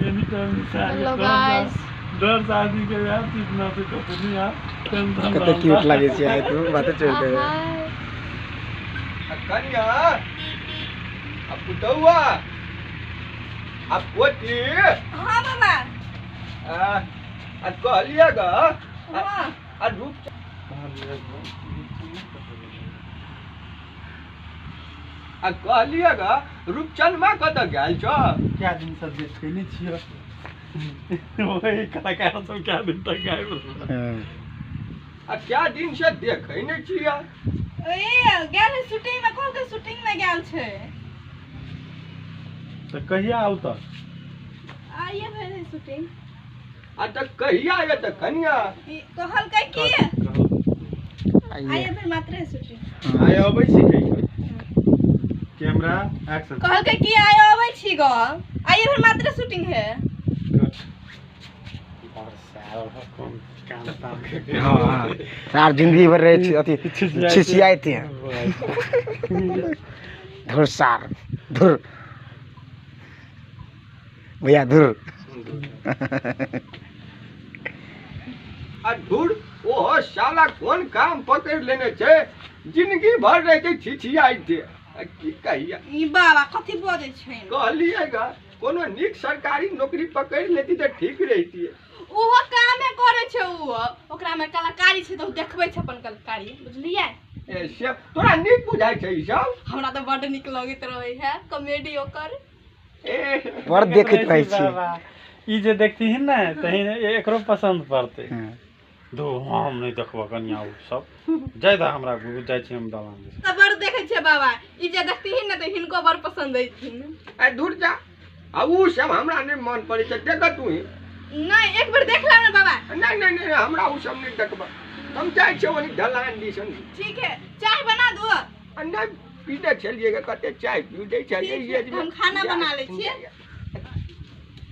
एनी time. Hello guys, डर से आदमी के यार इतना से कतौ नहीं यार टेंशन। कते क्यूट लागे छै आइ तू बाते छोड़ दे। कनिया आ पुतौआ आ पोती। हां बाबा। आ कहलिए ग आ रूप आ कहलिए ग रूपचनमा कतऽ गेल छ? क्या दिन से देखै नहि छियै वही कलाकार सब क्या दिन तक गायब। आ क्या दिन से देखै नहि छियै? ए गेल शूटिंग में, कोन के शूटिंग में गेल छै? तऽ कहिया आउ तऽ? आइए भेल है शूटिंग। आ तऽ कहिया आयत कनिया? कहलकै की आइए भेल मात्र है शूटिंग। आइ अबै छी कहि कैमरा एक्शन। कहलकै की आइ अबै छी ग, आइए भेल मात्र शूटिंग है। हाँ सार जिंदगी भर रहे छी अथी छिछियाते हैं। धुर सार धुर भैया धुर। आ धुर ओहो साला कोन काम पकड़ लेने छै, जिंदगी भर रहे छै छिछियाते। की कहिया ई बाबा कथी बजै छै? कहलिए ग कोनो नीक सरकारी नौकरी पकड़ लेती तऽ ठीक रहिती। ओहो कामे करै छै, ओ ओकरा में कलाकारी छै तऽ ओ देखबै छै अपन कलाकारी, बुझलियै? ए से तोरा नीक बुझाइ छै ई सब? हमरा तऽ बड्ड नीक लगैत रहै है कॉमेडी ओकर। ए बड़ देखैत रहै छी ई जे देखथिन ने तऽ एकरो पसन्द पड़तै। धू हम नहि देखबऽ कनिया ओ सब जाय दा हमरा जाइ छी हम दलान दिस। तऽ बड़ देखै छै बाबा, ई जे देखथिन ने तऽ हिनको बड़ पसन्द अयथिन। ए दूर जा, आ उ सब हमरा नहि मन पड़ै छै, देख तू ही। नहीं एक बेर देख ला ना बाबा। नहीं नहीं नहीं हमरा उ सब नहीं देखबा, हम जाइ छियै ओनी ढलान दिसन। ठीक है चाय बना दो। आ नहीं पीने छलियै ग, कते चाय पी दै छलियै। हम खाना बना लै छियै।